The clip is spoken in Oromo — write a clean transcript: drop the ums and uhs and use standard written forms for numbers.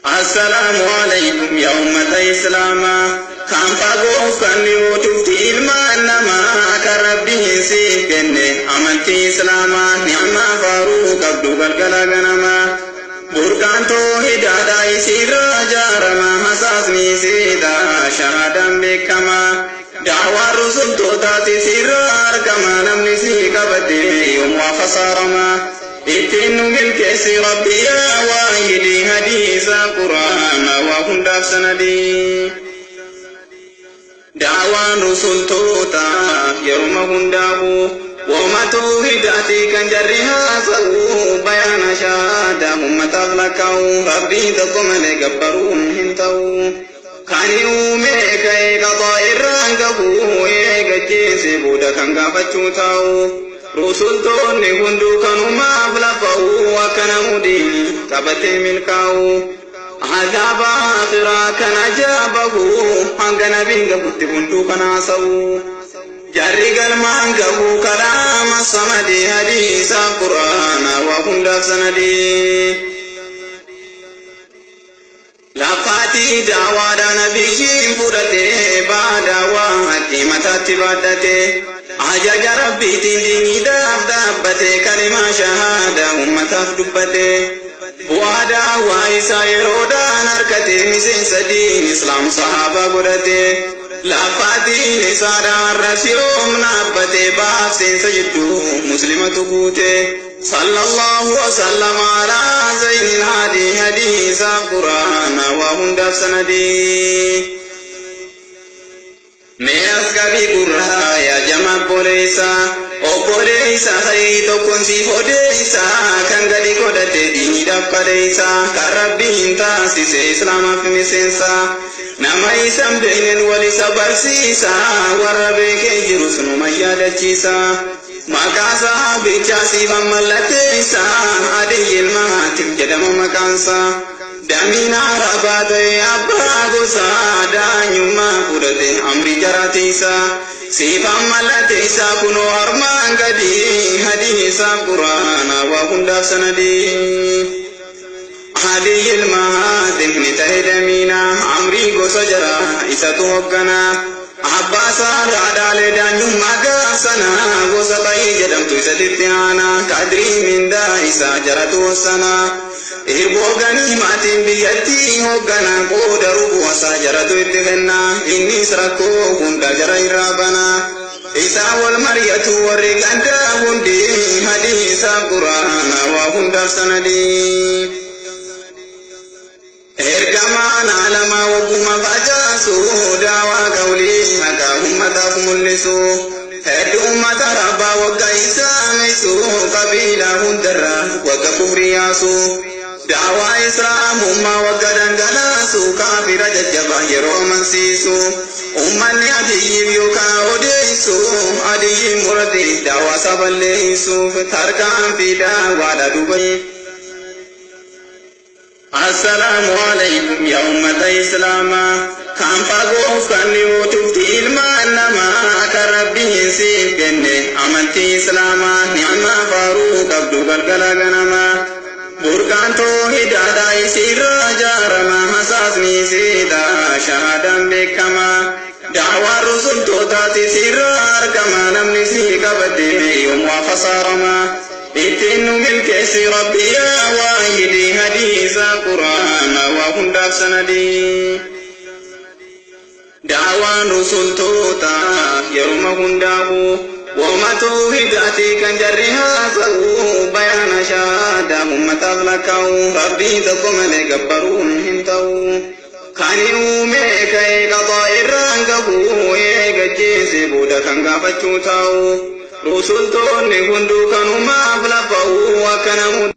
Assalaamu alaykum yaa ummata Islaamaa. Kan fagoof kan dhiyoo tufti ilmaan namaa kan Rabbiin siif kenne amantii Islaamaa ni'amaa faaruu qabdu galgala ganamaa. Burqaan toohidaadhaa isiirraa ijaarama hasaasni isiidha shahaadaan beekamaa. Da'waan rusultootaas isiirraa argama namni sii qabate yoomuu khasaarama. Ittiin nu milkeessi Rabbi yaa waahidii hadiisa Quraana waa hundaaf sanadii. Da'waan rusultoota yeruma hundaa'u wooma toohidaatii kan jarri haasa'u bayaana shahaadaa ummataaf lakkaa'u Rabbii tokko malee gabbaruun hin ta'u. Kan uume ka'ee qaxaa irraan gahu eega jeese booda kan gaafachuu ta'u. Rusultoonni hunduu kanumaaf lafa'u akka namoonni qabatee milkaa'u. Azaaba akhiraa kan ajaabahu hanga nabiin gahutti hunduu kan haasa'u. Jarri galmaan gahu kalaama samadii hadiisa Quraana waa hundaaf sanadii. Lafaatii daawaadhaan nabiyyiin fudhatee baadaawaa haqqii mataatti baadhatee. Ajaja Rabbiitiin diiniidhaaf dhaabbatee kalimaa shahaadaa ummataaf dubbatee. Bu'aa daawwaa isaa yeroodhaan harkatee miseensa diin Islaam sahaabaa godhatee. Lafaatiin isaadhaan har'as yoom dhaabbatee baaf seensa jidduu muslimatu guutee. Sallallahu wasallam alaa zaynil haadii hadiisa Quraana waa hundaaf sanadii. Mee as qabii gurraa yaa jama obboleessa obboleessa hayii tokkoon siif odeessa kan gadi godhate diiniidhaaf kaleessa kan Rabbiin taasise Islaamaaf miseensa nama isan beekneen wal isa barsiisa warra beekee jirus numa yaadachiisa. Maqaa sahaabichaa siif mallatteessa Adii ilma Haatim jedhama maqaansa. Damiin Arabaa ta'e abbaa gosaa daanyummaa fudhate amri jaraatiisa. Siif mallatteessa kunoo armaan gadii hadiisa Quraana waa hundaaf sanadii. Adii ilma Haatim ni ta'e damiina amrii gosa jaraa isatu hoogganaa. Abbaa saarraa dhaalee daanyummaa gaafsana gosa ta'ii jedhamtu isatti aana kadrii mindaa isaa jaratu hossana. Hirboo ganiimaatiin biyyattii hooggana qooda rubuusaa jaratu itti kenna innis rakkoo hunda jara irraa bana. Isaa wal mari'atu warri gandaa hundi hadiisa Quraana waa hundaaf sanadii. Ergamaan alamaa wagguma facaasu daawaa qawlii maqaa ummataaf mul'isu. Hedduu ummata rabbaa wagga isaa qabiilaa hundarraa wagga kufrii yaasu. Daawaa Islaamummaa wagga dhangalaasu kaafira jajjabaa yeroo amansiisu. Ummanni adiyyiif yookaan odeessu adiyyiin murate daawaa saballeessuuf tarkaanfii daawaadha duuba. Assalaamu alaykum yaa ummata Islaamaa. Kan fagoof kan dhiyoo tufti ilmaan namaa kan Rabbiin siif kenne amantii Islaamaa ni'amaa faaruu qabdu galgala ganamaa. Burqaan toohidaadhaa isiirraa ijaarama hasaasni isiidha shahaadaan beekamaa. Da'waan rusultootaas isiirraa argama namni sii qabate yoomuu khasaarama. Ittiin nu milkeessi Rabbi yaa waahidii hadiisa Quraana waa hundaaf sanadii. Da'waan rusultoota yeruma hundaa'u wooma toohidaatii kan jarri haasa'u bayaana shahaadaa ummataaf lakkaa'u Rabbii tokko malee gabbaruun hin ta'u. Kan uume ka'ee qaxaa irraan gahu eega jeese booda kan gaafachuu ta'u. Rusultoonni hunduu kanumaaf lafa'u akka namoota.